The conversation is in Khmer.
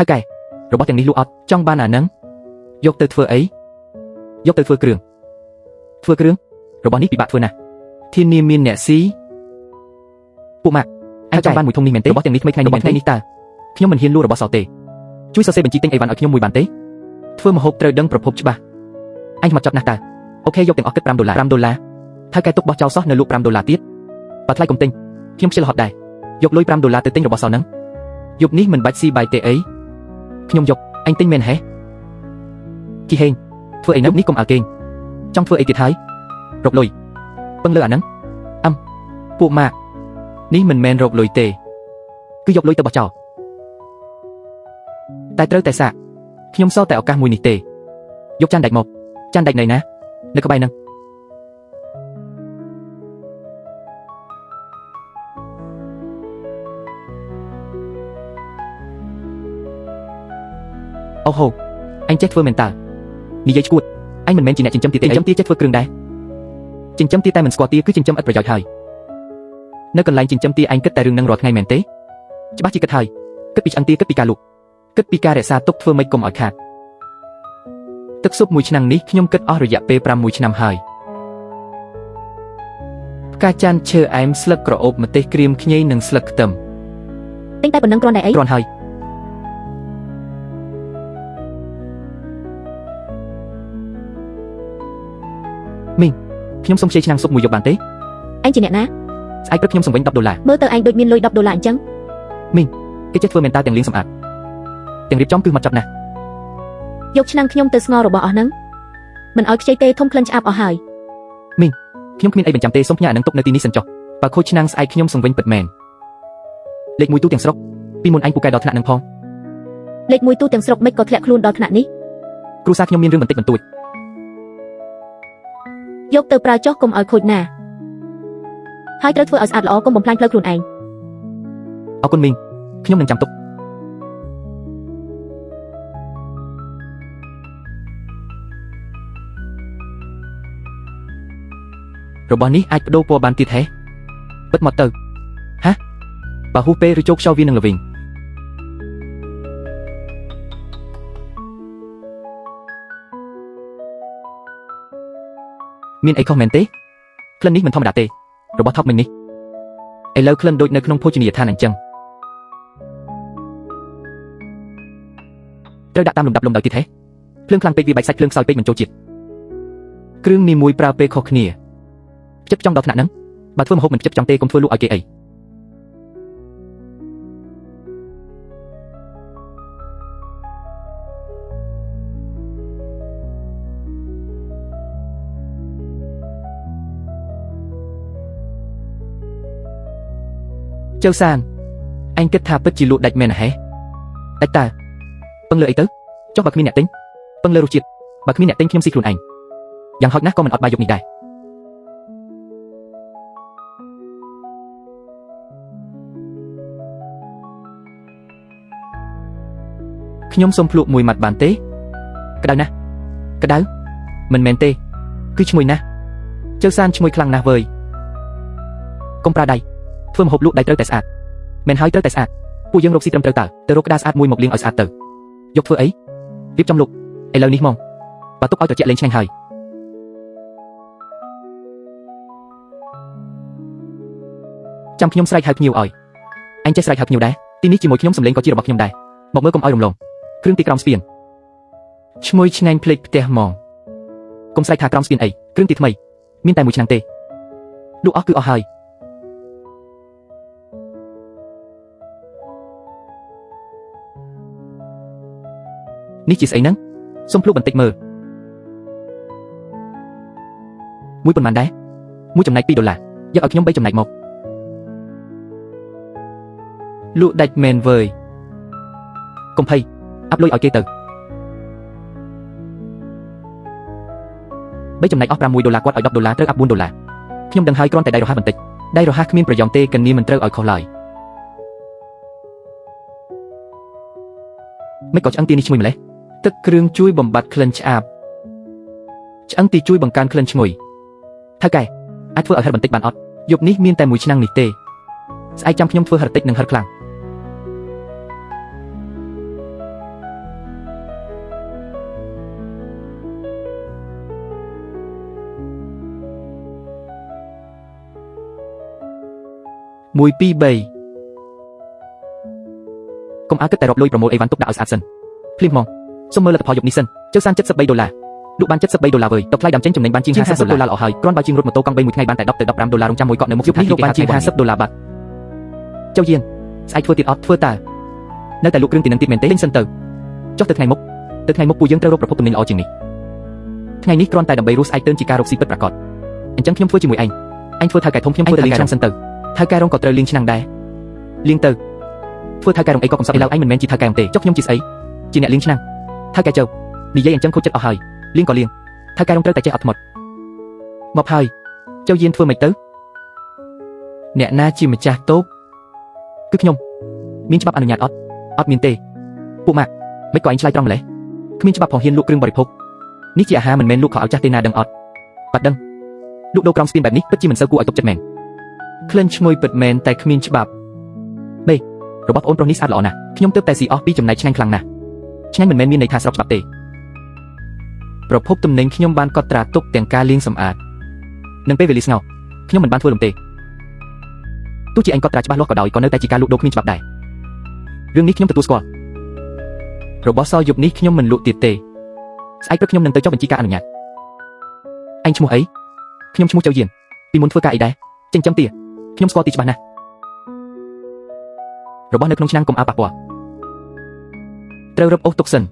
ថៅកែរបស់ទាំងនេះលក់អត់ចង់បានអាហ្នឹងយកទៅធ្វើអីយកទៅធ្វើគ្រឿងធ្វើគ្រឿងរបស់នេះពិបាកធ្វើណាស់ធានាមានអ្នកស៊ីពួកម៉ាក់ឯងចង់បានមួយធុងនេះមែនទេរបស់ទាំងនេះថ្មីថ្ងៃនេះមែនទេនេះតើខ្ញុំមិនហ៊ានលក់របស់សល់ទេជួយសរសេរបញ្ជីទិញអីវ៉ាន់ឲ្យខ្ញុំមួយបានទេធ្វើម្ហូបត្រូវដឹងប្រភពច្បាស់អញមកចត់ណាស់តើអូខេយកទាំងអស់គិត5ដុល្លារ5ដុល្លារថៅកែទុកបោះចោលសោះនៅលក់5ដុល្លារទៀតបើថ្លៃកុំទិញខ្ញុំខ្ជិលហត់ដែរយកលុយ5ដុល្លារទៅទិញរបស់សល់ហ្នឹងយប់នេះមិនបាច់ស៊ីបាយទេអីខ្ញុំយកអញទិញមែនហេជីហេងធ្វើអីនៅនេះកុំអើគេងចង់ធ្វើអីទៀតហើយរកលុយពឹងលើអាហ្នឹងអឹមពួកម៉ាក់នេះមិនមែនរកលុយទេគឺយកលុយទៅបោះចោលតែត្រូវតែសាកខ្ញុំសល់តែឱកាសមួយនេះទេយកចានដែកមកចានដែកនៅណានៅក្បែរហ្នឹងអូហូអញចេះធ្វើមែនតើនិយាយឈួតអញមិនមែនជាអ្នកចិញ្ចឹមទាទេចិញ្ចឹមទាចេះធ្វើគ្រឿងដែរចិញ្ចឹមទាតែមិនស្គាល់ទាគឺចិញ្ចឹមឥតប្រយោជន៍ហើយនៅកន្លែងចិញ្ចឹមទាអញគិតតែរឿងនឹងរាល់ថ្ងៃមែនទេច្បាស់ជាគិតហើយគិតពីឆ្អឹងទាគិតពីការលក់គិតពីការរក្សាទុកធ្វើម៉េចកុំឲ្យខាតទឹកស៊ុបមួយឆ្នាំនេះខ្ញុំគិតអស់រយៈពេល6ឆ្នាំហើយផ្កាច័ន្ទឈើអែមស្លឹកក្រអូបម្ទេសក្រៀមខ្ញីនិងស្លឹកខ្ទឹម ទិញតែប៉ុណ្ណឹងគ្រាន់តែអី គ្រាន់ហើយមីងខ្ញុំសុំខ្ចីឆ្នាំងស៊ុបមួយយកបានទេ ឯងជាអ្នកណា ស្អែកព្រឹកខ្ញុំសុំវិញ10ដុល្លារ មើលទៅឯងដូចមានលុយ10ដុល្លារអញ្ចឹង មីងគេចេះធ្វើមែនតើទាំងលាងសម្អាតទាំងរៀបចំគឺមកចាប់ណាស់ យកឆ្នាំងខ្ញុំទៅស្ងោររបស់អស់ហ្នឹងមិនឲ្យខ្ចីទេធំក្លិនឆ្អាបអស់ហើយ មីងខ្ញុំគ្មានអីបញ្ចាំទេសូមផ្ញើអានឹងទុកនៅទីនេះសិនចុះបើខូចឆ្នាំងស្អែកខ្ញុំសុំវិញពិតមែនលេខ1ទូទាំងស្រុកពីមុនអញពូកែដល់ថ្នាក់នឹងផង លេខ1ទូទាំងស្រុកមិនក៏ធ្លាក់ខ្លួនដល់ថ្នាក់នេះ គ្រួសារខ្ញុំមានរឿងបន្តិចបន្តួច យកទៅប្រើចុះកុំឲ្យខូចណាហើយត្រូវធ្វើឲ្យស្អាតល្អកុំបំផ្លាញផ្លូវខ្លួនឯង អរគុណមីងខ្ញុំនឹងចាំទុករបស់នេះអាចបដូរពណ៌បានទៀតហេបិទមកទៅហាបើហ៊ូពេលឬជោគខ្យល់វានឹងល្វីងមានអីខុសមែនទេក្លិននេះមិនធម្មតាទេរបស់ថប់មិញនេះឥឡូវក្លិនដូចនៅក្នុងភោជនីយដ្ឋានអញ្ចឹងត្រូវដាក់តាមលំដាប់លំដោយទៀតហេភ្លើងខ្លាំងពេកវាបែកសាច់ភ្លើងខ្សោយពេកមិនចូលជាតិគ្រឿងនីមួយប្រើពេលខុសគ្នាផ្ចិតផ្ចង់ដល់ថ្នាក់ហ្នឹងបើធ្វើម្ហូបមិនផ្ចិតផ្ចង់ទេកុំធ្វើលក់ឲ្យគេអីចៅសានអញគិតថាពិតជាលក់ដាច់មែនហេដាច់តើពឹងលើអីទៅចុះបើគ្មានអ្នកទិញពឹងលើរសជាតិបើគ្មានអ្នកទិញខ្ញុំស៊ីខ្លួនឯងយ៉ាងហោចណាស់ក៏មិនអត់បាយយប់នេះដែរខ្ញុំសុំភ្លក់មួយម៉ាត់បានទេក្តៅណាស់ក្តៅមិនមែនទេគឺឈ្ងុយណាស់ចៅសានឈ្ងុយខ្លាំងណាស់វើយកុំប្រើដៃធ្វើម្ហូបលក់ដៃត្រូវតែស្អាតមែនហើយត្រូវតែស្អាតពួកយើងរកស៊ីត្រឹមត្រូវតើទៅរកក្តារស្អាតមួយមកលាងឲ្យស្អាតទៅយកធ្វើអីរៀបចំលក់ឥឡូវនេះមកបើទុកឲ្យត្រជាក់លេងឆ្ងាញ់ហើយចាំខ្ញុំស្រែកហៅភ្ញៀវឲ្យអញចេះស្រែកហៅភ្ញៀវដែរទីនេះជាមួយខ្ញុំសំលេងក៏ជារបស់ខ្ញុំដែរមកមើលកុំឲ្យរំលងគ្រឿងទីក្រោមស្ពានឈ្ងុយឆ្ងាញ់ភ្លេចផ្ទះហ្មងកុំស្រែកថាក្រោមស្ពានអីគ្រឿងទីថ្មីមានតែមួយឆ្នាំទេលក់អស់គឺអស់ហើយនេះជាស្អីហ្នឹងសុំភ្លក់បន្តិចមើលមួយប៉ុន្មានដែរមួយចំណែក2ដុល្លារយកឲ្យខ្ញុំ3ចំណែកមកលក់ដាច់មែនវើយកុំភ័យអាប់លុយឲ្យគេទៅ3ចំណែកអស់6ដុល្លារគាត់ឲ្យ10ដុល្លារត្រូវអាប់4ដុល្លារខ្ញុំដឹងហើយគ្រាន់តែដៃរហ័សបន្តិចដៃរហ័សគ្មានប្រយោជន៍ទេកនីមិនត្រូវឲ្យខុសឡើយមិនក៏ឆ្អឹងទីនេះឈ្ងុយម្លេះទឹកគ្រឿងជួយបំបត្តិក្លិនឆ្អាបឆ្អឹងទីជួយបង្កើនក្លិនឈ្ងុយថៅកែអាចធ្វើឲ្យហិរបន្តិចបានអត់យប់នេះមានតែមួយឆ្នាំងនេះទេស្អែកចាំខ្ញុំធ្វើហិរតិចនិងហិរខ្លាំង 1 2 3កុំអើគិតតែរាប់លុយប្រមូលអីវ៉ាន់ទុកដាក់ឲ្យស្អាតសិនភ្លាមហ្មងសុំមើលលទ្ធផលយប់នេះសិនចៅសាន73ដុល្លារលក់បាន73ដុល្លារវើយតថ្លៃដើមចេញចំណេញបានជាង50ដុល្លារល្អហើយគ្រាន់បើជាងរត់ម៉ូតូកង់3មួយថ្ងៃបានតែ10ទៅ15ដុល្លាររងចាំមួយកក់នៅមុខយប់នេះរកបានជាង50ដុល្លារបាត់ចៅយានស្អែកធ្វើទៀតអត់ធ្វើតើនៅតែលក់គ្រឿងទីនឹងទៀតមែនទេទិញសិនទៅចុះទៅថ្ងៃមុខទៅថ្ងៃមុខពួកយើងត្រូវរកប្រភពទំនិញល្អជាងនេះថ្ងៃនេះគ្រាន់តែដើម្បីរស់ស្អែកទើនជាការរកស៊ីពិតប្រាកដអញ្ចឹងខ្ញុំធ្វើជាមួយឯងឯងធ្វើថៅកែធំខ្ញុំធ្វើតែលាងឆ្នាំងសិនទៅថៅកែរងក៏ត្រូវលាងឆ្នាំងដែរលាងទៅធ្វើថៅកែរងអីក៏កំសត់ឥឡូវឯងមិនមែនជាថៅកែរងទេចុះខ្ញុំជាស្អីជាអ្នកលាងឆ្នាំងថៅកែចៅនិយាយអញ្ចឹងខូចចិត្តអស់ហើយលាងក៏លាងថៅកែរងត្រូវតែចេះអត់ធ្មត់មកហើយចៅយានធ្វើមិនទៅ អ្នកណាជាម្ចាស់តូប គឺខ្ញុំមានច្បាប់អនុញ្ញាតអត់អត់មានទេពួកម៉ាក់មិនក៏ឯងឆ្លើយត្រង់ម្លេះគ្មានច្បាប់ផងហ៊ានលក់គ្រឿងបរិភោគនេះជាអាហារមិនមែនលក់ខោអាវចាស់ទេណាដឹងអត់បាត់ដឹងលក់ដូរក្រោមស្ពានបែបនេះពិតជាមិនសូវគួរឲ្យទុកចិត្តមែន ក្លិនឈ្ងុយពិតមែនតែគ្មានច្បាប់ របស់ប្អូនប្រុសនេះស្អាតល្អណាស់ខ្ញុំទើបតែស៊ីអស់ពីចំណែកឆ្ងាញ់ខ្លាំងណាស់ឆ្ងាញ់មិនមែនមានន័យថាស្របច្បាប់ទេ ប្រភពទំនិញខ្ញុំបានកត់ត្រាទុកទាំងការលាងសម្អាត នឹងពេលវេលាស្ងោរខ្ញុំមិនបានធ្វើលំទេទោះជាឯងកត់ត្រាច្បាស់លាស់ក៏ដោយក៏នៅតែជាការលក់ដូរគ្មានច្បាប់ដែររឿងនេះខ្ញុំទទួលស្គាល់ របស់សល់យប់នេះខ្ញុំមិនលក់ទៀតទេ ស្អែកព្រឹកខ្ញុំនឹងទៅចុះបញ្ជីការអនុញ្ញាតឯងឈ្មោះអីខ្ញុំឈ្មោះចៅយានពីមុនធ្វើការអីដែរចិញ្ចឹមទាខ្ញុំស្គាល់ទីច្បាស់ណាស់របស់នៅក្នុងឆ្នាំងកុំអើប៉ះពាល់ ត្រូវរឹបអូសទុកសិន